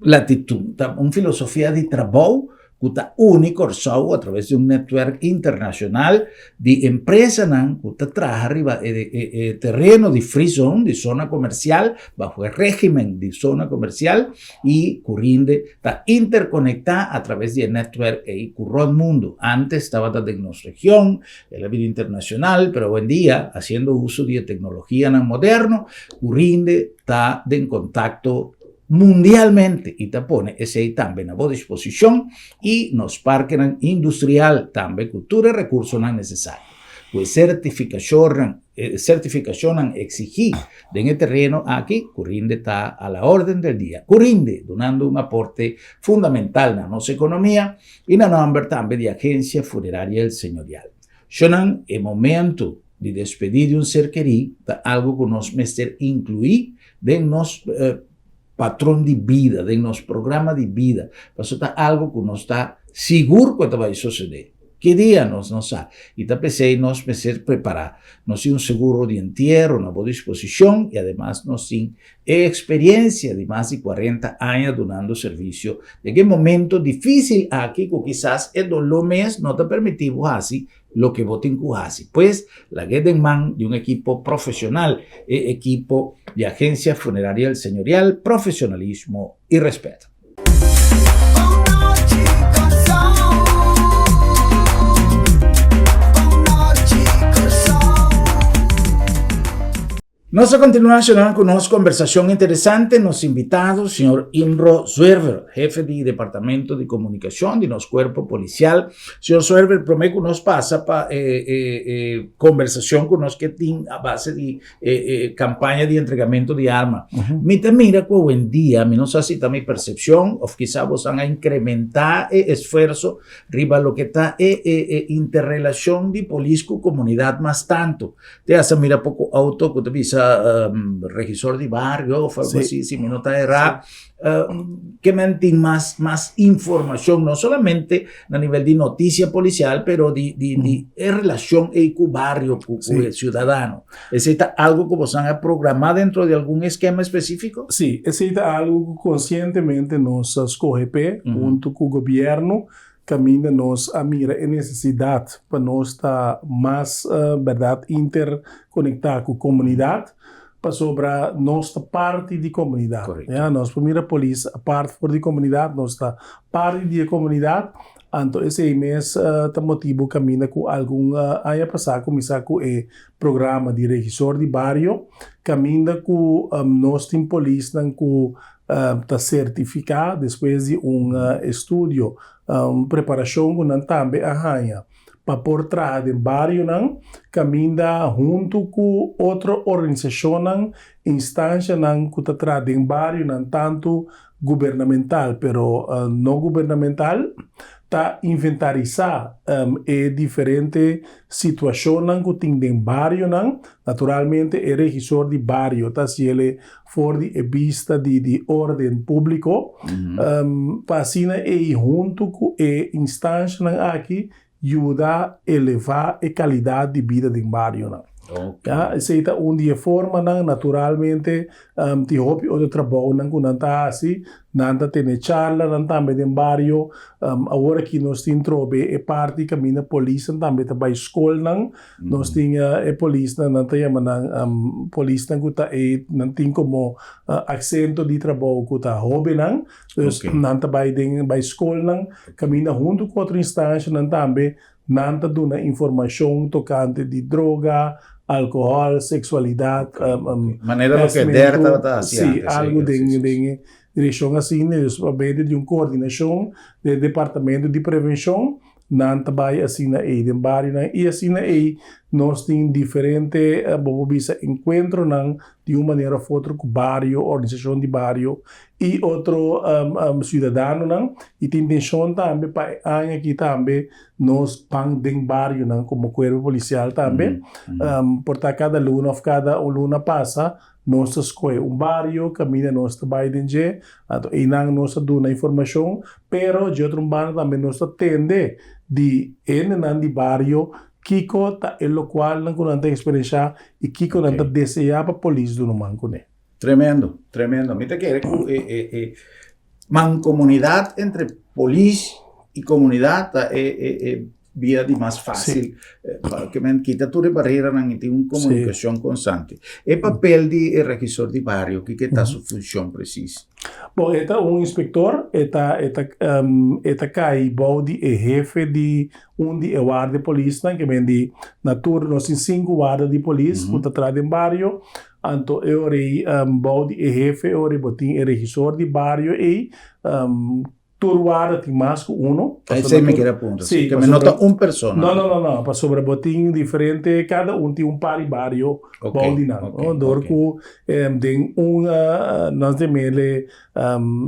latitut. Ta un filosofia di trabou ku ta uni Kòrsou atraves di un netwerk internashonal di empresanan ku ta traha riba e e tereno di free zone, di zona komersial, baho e régimen di zona komersial i Curinde ta interkonektá atraves di e netwerk ei ku rònt mundu. Ántes tabata den nos region, el a bira internashonal, pero awendia, hasiendo uso di e teknologianan moderno, Curinde ta den kontakto mundialmente i ta pone esei tambe na bo disposishon i nos parkenan industrial tambe ku tur e rekursonan nesesario. Ku e sertifikashonnan sertifikashonnan eksigí den e tereno aki, Curinde ta a la orden del dia. Curinde, dunando un aporte fundamental na nos ekonomia i na nòmber tambe di Agencia Funeraria El Señorial. Shonnan, e momento di despedí di un ser kerí ta algu ku nos mester inkluí den nos patron di bida, den nos programa di bida, pasobra ta algu ku nos ta sigur ku e ta bai sosodé. Ki dia nos no sa, i ta p'esei nos mester prepará. Nos tin un seguro di entiero na bo disposishon i ademas nos tin e eksperiensia di mas di kuarenta aña dunando servisio den e momento difísil aki ku kisas e doló mes no ta permití bo hasi loke bo tin ku hasi. Pues, lag'é den man di un ekipo profesional, e ekipo di Agencia Funeraria El Señorial, profesionalismo y respet. Nos a kontinuá shonando ku nos kombersashon interesante. Nos invitado, señor Imro Zwerver, hefe di Departamento di Komunikashon di nos Kuerpo Polisial. Señor Zwerver, promé ku nos pasa pa e e e kombersashon ku nos ke tin a base di e e kampaña di entregamento di arma, mi ta mira ku awendia, mi no sa si ta mi persepshon òf kisas bosan a inkrementá e esfuerso riba loke ta e e e interrelashon di polis ku komunidat mas tantu. Te hasta mira poko auto ku ta bisa regisor di bario of algo así, si mi no ta erá. Ke men tin mas, mas informashon, no solamente na nivel di notisia polisial, pero di, di, di e relashon ei ku bario, ku, ku e siudadano. Esei ta algo ku bosan a programá dentro di algun eskema espesífiko? Sí, esei ta algo ku konsientemente nos a skohe p'e huntu ku gobièrnu Kaminda nos a mira e nesesidat pa nos ta mas bèrdat interkonektá ku komunidat, pasobra nos ta parti di komunidat. Ya, nos por mira polis apart for di komunidat, nos ta parti di e komunidat, anto esei mes ta motibu kaminda ku algun aña pasá kuminsá ku e programa di regisor di bario, kaminda ku nos tin polisnan ku ta sertifiká despues di un estudio, un preparashon ku nan tambe a haña pa por traha den barionan kaminda huntu ku otro organisashonnan, instanshanan ku ta traha den barionan tantu gubernamental pero no gubernamental ta inventarisá e diferente situashonnan ku tin den barionan. Naturalmente e regisor di bario ta hasiel for di e bista di di orden públiko, pa asina ei huntu ku e instanshanan aki yuda elevá e kalidat di bida den barionan. Ya, esei ta un di e formanan. Naturalmente tin hopi otro trabounan ku nan ta hasi, nan ta tene charlanan tambe den bario. Awor aki nos tin trobe e parti kaminda polisnan tambe ta bai skolnan. Nos tin e polisnan, nan ta yama nan polisnan ku ta e, nan tin komo aksento di trabou ku ta hóbennan. Dus nan ta bai den bai skolnan kaminda huntu ku otro instanshanan tambe nan ta duna informashon tokante di droga, alkohòl, seksualidat, Manera loke DER tabata hasi antes. Sí, algu den den e direkshon asina. Dus pa medio di un koordinashon den e departamento di prevenshon Nan ta bai asina ei den barionan i asina ei nos tin diferente, bo por bisa, enkuentronan di un manera of otro ku bario, organisashon di bario i otro siudadanonan. I tin intenshon tambe pa e aña aki tambe nos ban den barionan komo kuerpo polisial tambe. Por ta kada luna of kada un luna pasa Nos ta skohe un bario kaminda nos ta bai den dje, anto einan nos ta duna informashon, pero dje otro un banda tambe nos ta tende di hendenan di bario kiko ta e lokualnan ku nan ta eksperenshá i kiko nan ta deseá pa polis duna man kuné. Tremendo, tremendo. Mi ta kere ku e e e mankomunidat entre polis i komunidat ta e e e bia di mas fácil. Pa ke men kita tur e barreranan i tin un komunikashon konstante. E papel di e regisor di bario, kiko ta su funshon presis? Bon, e ta un inspektor, e ta e ta e ta kai bou di e hefe di un di e warda di polisnan, ke men di na tur nos tin sinku warda di polis ku ta traha den bario, anto e ora ei bou di e hefe e ora ei bo tin e regisor di bario ei Tur warda tin mas ku uno. Esei mi kere puntra. Sí, que no ta un persona. No, no, no, no. Pasobra bo tin diferente, kada un tin un par di bario bou di nan. Okay, Door okay. ku den un, nos ta mele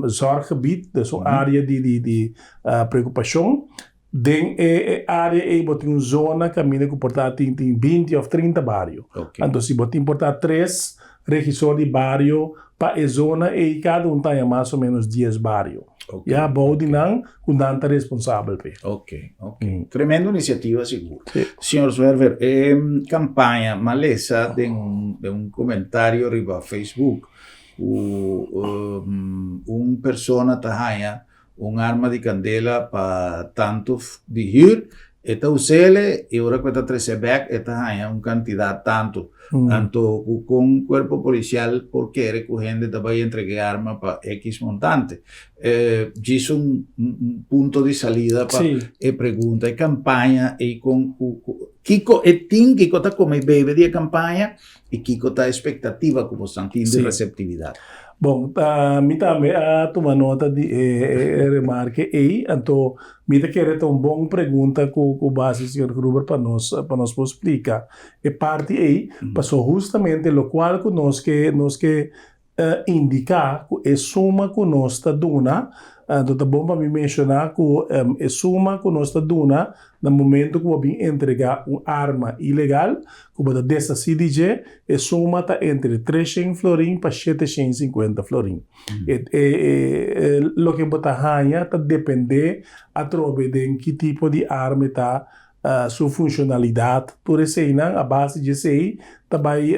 zorggebied, dus un área di, di, di preokupashon. Den e e área ei bo tin un zona kaminda ku por ta tin tin binti òf trinta bario. Anto si bo tin por ta tres regisor di bario pa e zona ei kada un ta haña mas o ménos dies bario. Ya bou di nan ku nan ta responsabel p'e. Oke, oke. Tremendo inisiativa sigur. Señor Zwerver, e kampaña m'a lesa den un den un komentario riba Facebook ku un persona ta haña Un arma di kandela pa tantu di hür, e ta us'ele i ora ku e ta trese bèk e ta haña un kantidat tantu. Anto ku kon kuerpo polisial por kere ku hende ta bai entreg'é arma pa ekis montante? Djis un punto di salida pa e pregunta, e kampaña ei kon ku kiko e tin, kiko ta kome i bebe di e kampaña i kiko ta e spektativa ku boso tin di reseptividat. Bon, mi tambe a tuma nota di e remarke ei, anto mi ta kere ta un bon pregunta ku bo hasi señor Gruber pa nos pa nos por splika e parti ei, pasobra hustamente lokual ku nos ke nos ke indiká ku e suma ku nos ta duna, anto ta bon pa mi menshoná ku e suma ku nos ta duna na momento ku bo bin entregá un arma ilegal ku bo ta deshasí di dje, e suma ta entre treshen florin pa sheteshen i sinkuenta florin. E loke bo ta haña ta dependé atrobe den ki tipo di arma e ta, su funshonalidat, tur eseinan a base di esei ta bai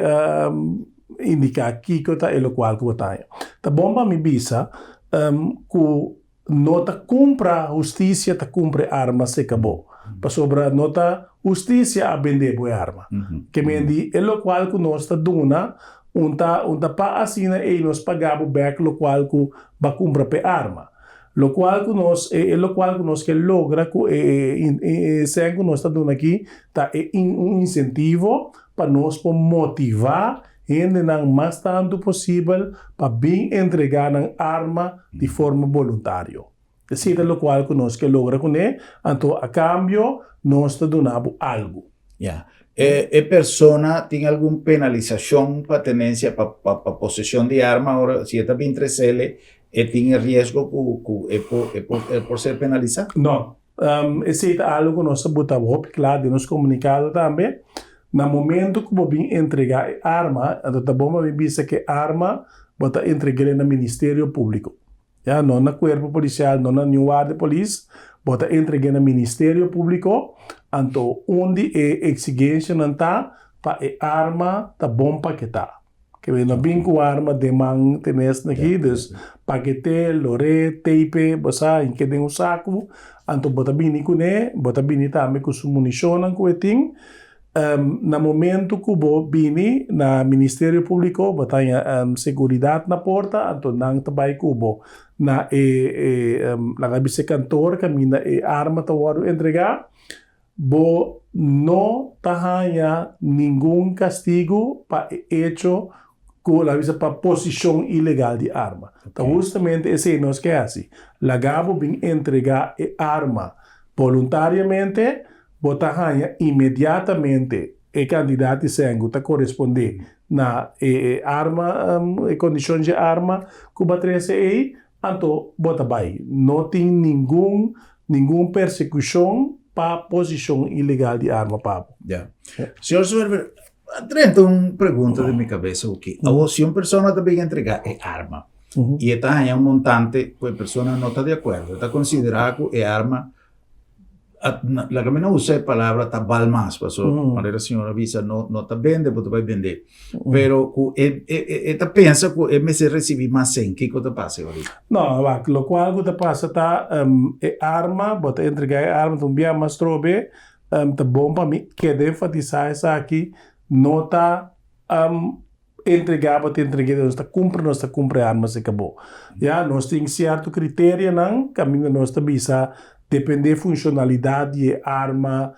Indiká kiko ta e lokual ku bo ta haña. Ta bon pa mi bisa ku no ta kumpra hustisia ta kumpra e arma seka bo, pasobra no ta hustisia a bende bo e arma. Ke men di e lokual ku nos ta duna un ta un ta pa asina ei nos paga bo bèk lokual ku bo a kumpra pa e arma. Lokual ku nos e lokual ku nos ke logra ku e e sèn ku nos ta duna aki ta e un insentivo pa nos por motivá hendenan mas tantu posibel pa bin entregá nan arma di forma boluntario. Esei ta lokual ku nos ke logra kuné, anto a kambio nos ta duna bo algu. Ya. E e persona tin algun penalisashon pa tenensia, pa pa pa poseshon di arma ora si e ta bin tresele e tin e riesgo ku ku e por e por e por ser penalisá? No. Esei ta algu ku nos ta buta hopi kla den nos komunikado tambe. Na momento ku bo bin entregá e arma, anto ta bon pa mi bisa ku e arma bo ta entreg'é na Ministerio Públiko. Ya, no na Kuerpo Polisial, no na niun warda di polis, bo ta entreg'é na Ministerio Públiko. Anto un di e eksigensianan ta pa e arma ta bon paketá. Ke no bin ku arma den man tenes aki, dus pakete, loré, teipe, bo sa, hink'é den un saku, anto bo ta bini kuné, bo ta bini tambe ku su munishonnan ku e tin. Na momento ku bo bini na Ministerio Públiko, bo ta haña seguridat na porta, anto nan ta bai ku bo na e, laga bisa e kantor kaminda e arma ta wòrdu entregá. Bo no ta haña ningun kastigu pa e echo ku la bisa pa posishon ilegal di arma. Ta hustamente esei nos ke hasi. Laga bo bin entregá e arma boluntariamente, bo ta haña inmediatamente e kantidat di sèn ku ta korespondé na e arma, e kondishon dje arma ku bo a trese ei, Anto bo ta bai. No tin ningun ningun persekushon pa posishon ilegal di arma pa bo. Ya. Señor Zwerver, a drenta un pregunta den mi kabesa aki. Awor, si un persona ta bin entrega e arma i e ta haña un montante ku e persona no ta di akuerdo, e ta konsiderá ku e arma Laga mi no usa e palabra ta bal mas, paso manera señor a bisa no no ta bende bo ta bai bende. Pero ku e e e ta pensa ku e mester risibi mas sen, kiko ta pasa ahorita? No, wak, lokual ku ta pasa ta e arma, bo ta entregá e arma ta un bia mas trobe, ta bon pa mi keda enfatisá esaki, no ta Entregá bo ta entreg'é, nos ta kumpra nos ta kumpra e arma si ka bo. Ya, nos tin sierto kriterianan kaminda nos ta bisa dependé funshonalidat di e arma,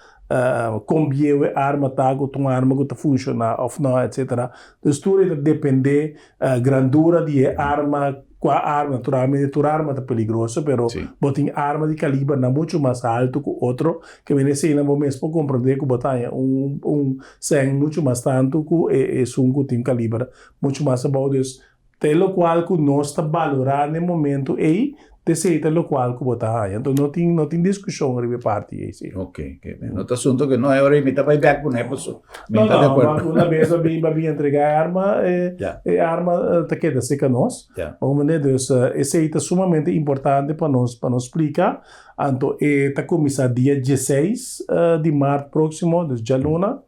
kon bieu e arma ta, ku ta un arma ku ta funshoná òf no, etsetera. Dus tur e ta dependé grandura di e arma, kua arma, naturalmente tur arma ta peligroso, pero bo tin arma di kalibernan muchu mas altu ku otro, ke men eseinan bo mes por komprendé ku bo ta haña un un Sèn muchu mas tantu ku e esun ku tin kaliber muchu mas abou. Dus, ta e lokual ku nos ta balorá na e momentu ei, ta esei ta e lokual ku bo ta haña. Enton no tin no tin diskushon riba e parti ei si. Oke, oke. No ta asuntu ku no e ora ei mi ta bai bèk kuné paso mi No, ta di no, akuerdo. una bes bo bin bo bin entregá e arma, e e arma ta keda serka nos. Bo comprende? Dus esei ta sumamente importante pa nos pa nos splika. Anto e ta kuminsá dia dieseis di mart próksimo, dus djaluna.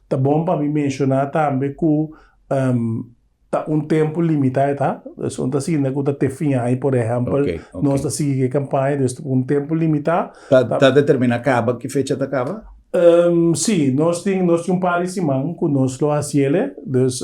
Ta bon pa mi menshoná tambe ku ta un tempu limitá e ta. Dus un ta sinta ku ta te fin aña, por ehèmpel, nos ta sigui ku e kampaña, dus ta un tempu limitá. Ta determiná kaba ki fecha ta kaba? Sí, nos tin nos tin un par di siman ku nos lo hasiele, dus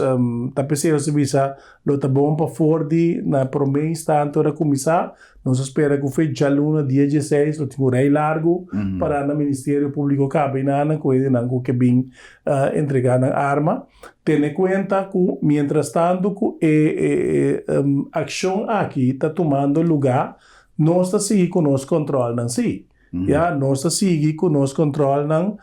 ta p'esei nos a bisa lo ta bon pa for di na promé instante ora kuminsá. Nos a spera ku fe djaluna dia dieseis lo tin un rei largu pará na Ministerio Públiko kaba i nan ku hendenan ku ke bin entregá nan arma. Tene kuenta ku miéntras tantu ku e akshon aki ta tumando lugá nos ta sigui ku nos kòntròlnan sí. Ya, nos ta sigui ku nos kòntròlnan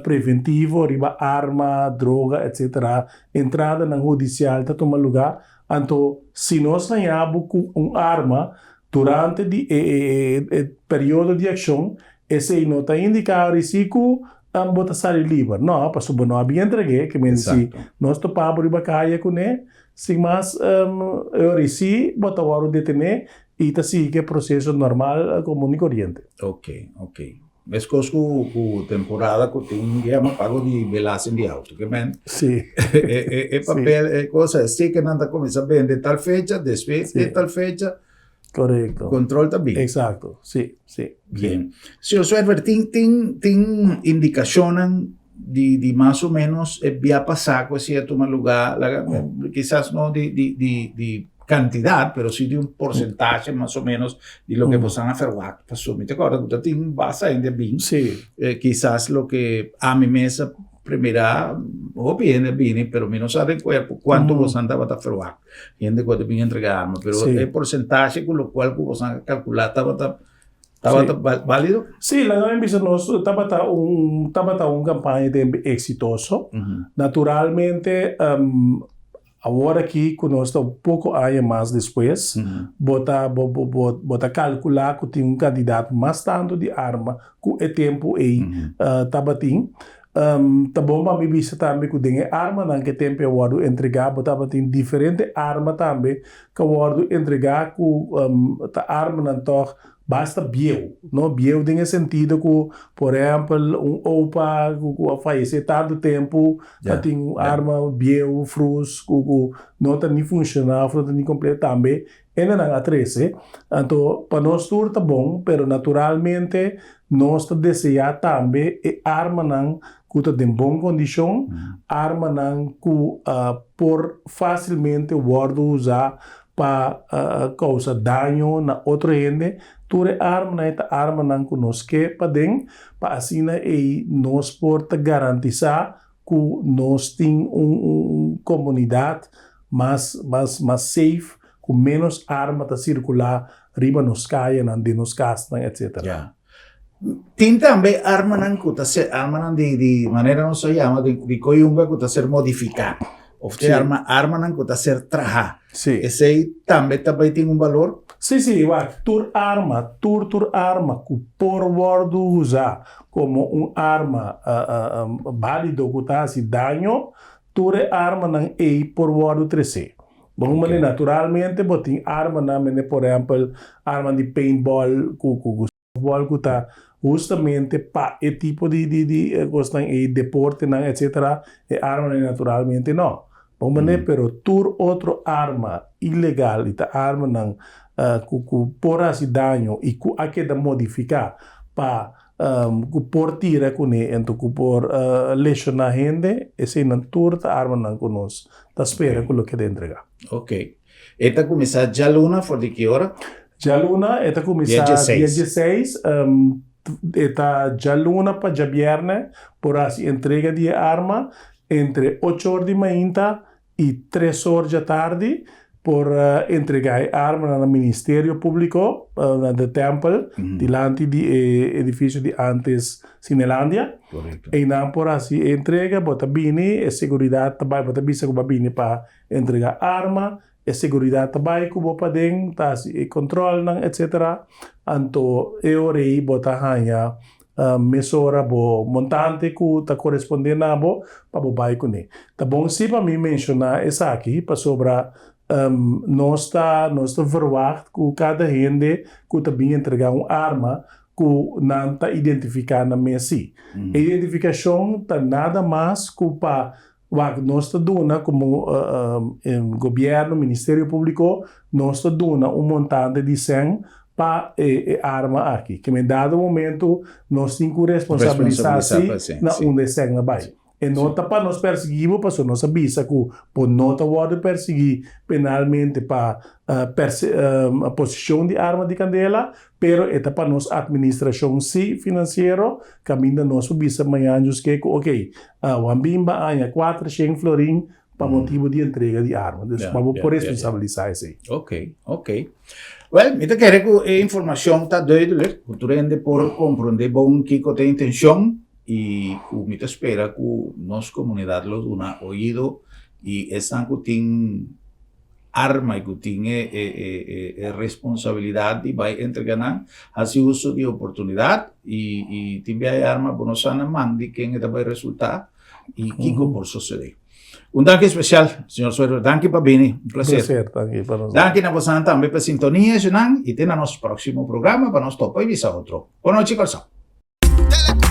preventivo riba arma, droga, etsetera. Entradanan hudisial ta tuma lugá. Anto, si nos haña bo ku un arma durante di e e periodo di akshon, esei no ta indiká risi ku bo ta sali liber. No, pasobra bo no a bin entreg'é. Ke men si nos topa bo riba kaya kuné, sin mas e risi bo ta wòrdu detené I ta sigui ku e proseso normal komun i koriente. Ok, ok. Meskos ku ku temporada ku tin yama pago di belasting di auto, ke men? Si. E e e papel, e cosa, si ke nan ta kuminsá bende tal fecha, despues di tal fecha. Korekto. Kontrol ta bin. Eksakto, si, si. Bien. Señor Suedver, tin tin tin indikashonnan di di mas o menos e bia pasá ku a siña tuma lugá, laga kisas no di di di di kantidat, pero si di un porsentahe mas o menos di loke boso a ferwagt. Pasobra mi ta kòrda ku ta tin basta hende a bin. Sí. Kisas loke ami mes a primirá, hopi hende a bini, pero mi no sa den kuerpo kuantu boso tabata ferwagt. Hende ku a ta bin entregá arma, pero e porsentahe ku lokual ku boso a kalkulá tabata Tabata válido? Sí, laga mi bisa nos tabata un tabata un kampaña tempu eksitoso. Naturalmente awor aki ku nos ta un poko aña mas despues bo ta bo bo bo ta kalkulá ku tin un kantidat mas tantu di arma ku e tempu ei tabatin. Ta bon pa mi bisa tambe ku den e armanan ku e tempu ei a wòrdu entregá bo tabatin diferente arma tambe ku a wòrdu entregá ku ta armanan tòg basta bieu, no? Bieu den e sentido ku por ehèmpel un opa ku a fayesé tantu tempu ta tin un arma bieu, frus ku ku no ta ni funshoná òf no ta ni kompleto tambe Hendenan a trese, anto pa nos tur ta bon, pero naturalmente nos ta deseá tambe e armanan ku ta den bon kondishon, armanan ku por fásilmente wòrdu usá pa kousa daño na otro hende. Tur e armanan ei ta armanan ku nos ke paden, pa asina ei nos por ta garantisá ku nos tin un komunidat mas mas mas safe ku ménos arma ta sirkulá riba nos kayanan, den nos kasnan etsetera. Ya. Tin tambe armanan ku ta ser armanan di di manera nos ta yama di di koyunga ku ta ser modifiká òf te arma armanan ku ta ser trahá. Sí. Esei tambe ta bai tin un balor? Sí, sí, wak, tur arma, tur tur arma ku por wòrdu usá komo un arma bálido ku ta hasi daño, tur e armanan ei por wòrdu tresé. Bon un manera, naturalmente bo tin armanan mende por ehèmpel arma di paintball ku ku softball ku ta hustamente pa e tipo di di di kosnan ei, deportenan etsetera, e armanan ei naturalmente no. Bon manera, pero tur otro arma ilegal i ta armanan ku ku por hasi daño i ku a keda modifiká pa ku por tira kuné ento ku por leshoná hende, eseinan tur ta armanan ku nos ta spera ku lo keda entregá. Ok. E ta kuminsá djaluna for di ki ora? Djaluna e ta kuminsá dia dieseis. E ta djaluna pa djabièrnè por hasi entrega di e arma entre ocho or di mainta i tres or djatardi por entregá e armanan na Ministerio Públiko na De Tempel, dilanti di e edifisio di antes Cinelandia. Einan por hasi e entrega, bo ta bini, e seguridat ta bai, bo ta bisa ku bo a bini pa entregá arma, E seguridat ta bai ku bo paden, ta hasi e kòntròlnan etsetera. Anto e ora ei bo ta haña mesora bo montante ku ta korespondé na bo pa bo bai kuné. Ta bon si pa mi menshoná esaki pasobra nos ta nos ta verwagt ku kada hende ku ta bin entregá un arma ku nan ta identifiká nan mes si. E identifikashon ta nada mas ku pa Wak, nos ta duna komo gobièrnu, Ministerio Públiko, nos ta duna un montante di sèn. pa e arma aki. Ke men dado momento nos tin ku responsabilisá si na unda e sèn a bai. E no ta pa nos persiguí bo pasobra nos a bisa ku bo no ta wòrdu persiguí penalmente pa poseshon di arma di kandela, pero e ta pa nos atministrashon sí finansiero kaminda nos por bisa mañan djusk'é ku okey, Juan Bimba aña 400 florin pa motibu di entrega di arma. Dus pa bo por responsabilisá esei. Ok, ok. Wel, mi ta kere ku e informashon ta duidelijk, ku tur hende por komprondé bon kiko ta e intenshon i ku mi ta spera ku nos komunidat lo duna oido i esnan ku tin arma i ku tin e e e e responsabilidat di bai entrega nan, hasi uso di e oportunidat i i tin bia e arma bo no sa na man di ken e ta bai resultá i kiko por sosodé. Un danki especial, señor Suero. Danki pa bini. Un placer. Placer, danki pa nos. Danki na bosan tambe pa sintonia, Shunan, i te na nos próximo programa pa nos topa i bisa otro. Bon nochi, Kòrsou.